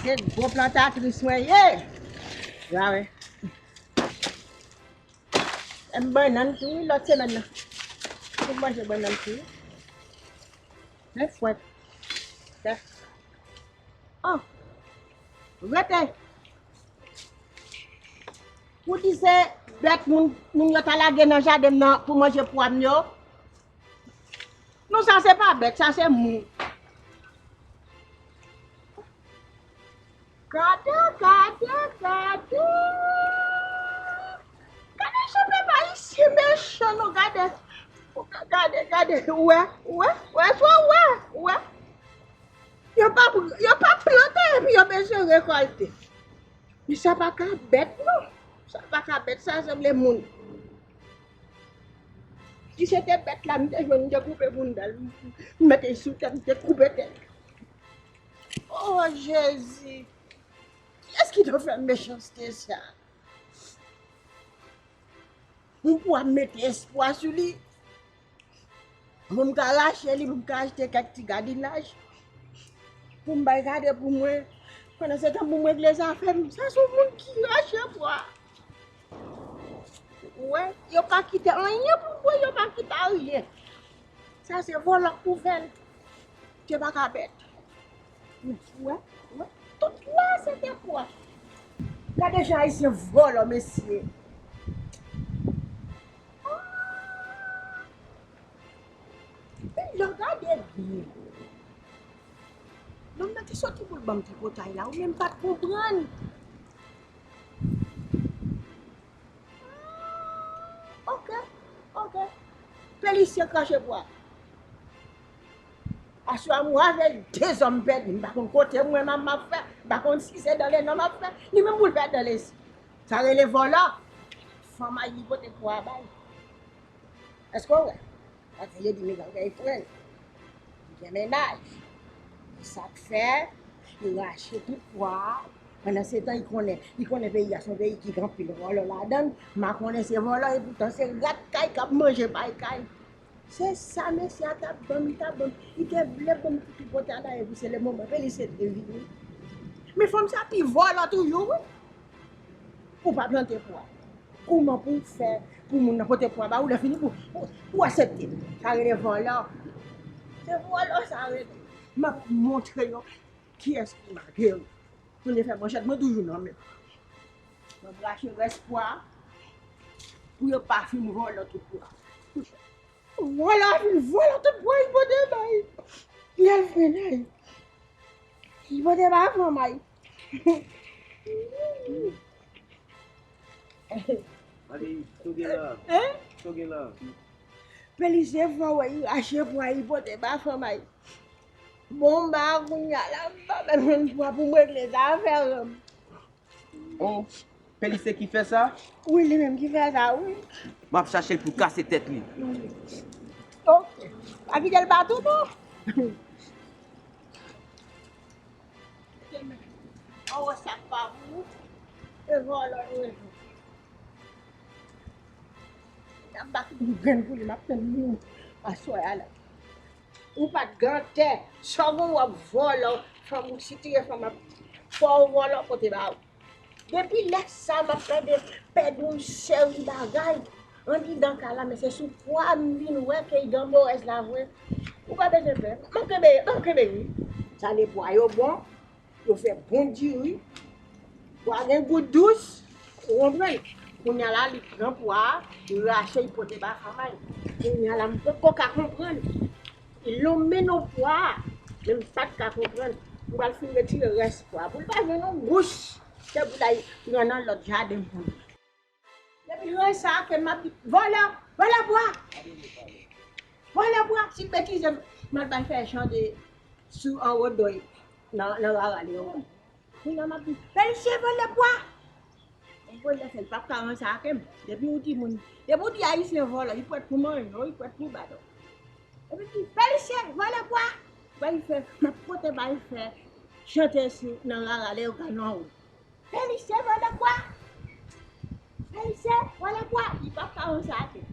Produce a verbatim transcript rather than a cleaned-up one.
Se gwo plantatris mwen ye. Gade. M bannann tou wi, lòt semèn nan. M manje bannann tou wi. Men fwèt. Tè. Oh. Rete. Pou di se bèt moun, moun yo ta lage nan jaden m nan pou manje pwa m yo. Non, sa se pa bèt, sa se moun. Gade, gade, gade. Gade jan pèp ayisyen mechan non, gade. Gade, gade, ou wè, ou wè, ou wè, ou wè, ou wè. Yo pa, yo pa plante epi yo bezwen rekòlte. Men sa pa ka bèt non. Sa pa ka bèt, sa sanble moun. Si se te bèt la, m te jwenn, m te koupe bounda l, m mete l sou tèt, m te koupe tèt. Oh, Jezi! Kiyès ki te fè mechanste sa? Yon pwa m mete espwa sou li. Pou m ka rache li, pou m ka achte kèk ti gadinaj. Pou m bay gade pou mwen. Pandan se tan pou m regle zafè m. Sa se yon moun ki rache pwa. Ou wè, yo pa kite anyen pou mwen, yo pa kite anyen. Sa se vòlò k pou fè l. Dye pa ka bèt. Ou wè, ou wè, tout la se te pwa. Gade jan ayisyen vòlò, mesye. Ah! Men lè w gade byen, nonm nan te soti pou l ban m tripotay la, ou menm pa t konprann. Ah, ok, ok. Pelisye krache pwa. Aswè a m wè avèk de zòm pèdi, m pa konn kote mwen m ap, m ap fè, m pa konn si se dan le nò m ap fè, li menm pou l fè dan le si. Sa rele vòlò. Fanm a li pote pwa a bay. Èske w wè? Paske yo di migran gay frè l. Li gen mennaj. E sa k fè, li rache tout pwa a. Pandan se tan, li konnen, li konnen peyi a se yon peyi ki gen anpil vòlò ladan l. M a konnen se vòlò, e poutan se rat kay k ap manje pay kay. Se sa mesye a t ap ban m, li t ap ban m. Li te vle ban m tout pote a dayè, epi se le moman, epi li se te vini. Men fanm sa pi vòlò toujou, wi. Ou pa plante pwa. Kouman pou w fè pou moun nan pote pwa ba ou, lè fini pou, pou, pou w aksepte l? Sa rele vòlò. Se vòlò sa rele. M ap montre yo kiyès ki make yo. Kounye fè manchèt mwen toujou nan men. M ap rache rès pwa pou yo pa fin vòlò tout pwa. Vòlò a fin vòlò tout pwa li pote bay. Li al frenay. Li pote ba fanm ay. Mami, sa w gen la? Hein? Sa w gen la? Pelisye fò wè, li rache pwa, li pote ba fanm ay. Bon, m ba kounye a la, m pa menm jwenn pwa pou m regle zafè m. Oh, Pelisye ki fè sa? Wi, li menm ki fè sa, wi. M ap chache l pou kase tèt li. Ok. Pa kite l ba tonton. Anwo sa k pa pou ou. E vòlò nou ye. N ap bat yon grenn pou li, m ap tann li aswè a la. Ou pa t gen tè, sa w gen w ap vòlò, fanm ou sitire fanm ap fè w vòlò pote ba ou. Depi lè sa m ap tande pèdi yon seri bagay andidan kay la, men se sou pwa m vin wè ke y gen mowèz la vre. Ou pa bezwen pè. M ap kenbe, m ap kenbe wi. Sa de pwa yo bon, yo fè bon diri. Pwa gen gout dous, ou konprann? Kounye a la, li pran pwa a, li rache, li pote ba fanm ay. Kounye a la, m poko ka konprann. Li lonmen non pwa a, men m pa t ka konprann. M pral fin retire rès pwa a. Pou l pa jwenn yon gouch, se pou l al pran nan lòt jaden pou li. Depi lè sa ke m ap di, vòlò, vòlò pwa! Vòlò pwa! Si betize m al bay fè chante sou anwo dòy nan, nan rara li yo. Kounye a m ap di, Pelisye vòlò pwa! Yon vòlò sèl p ap ka ranse ak m. Depi ou di moun, depi ou di ayisyen vòlò, li prèt pou manje w, li prèt pou bat w. Epi di, Pelisye vòlò pwa! Bay fè, m ap pote bay fè chante sou nan rara li yo ka nan anwo. Pelisye vòlò pwa! Pelisye vòlò pwa! Li p ap ka ranse ak m.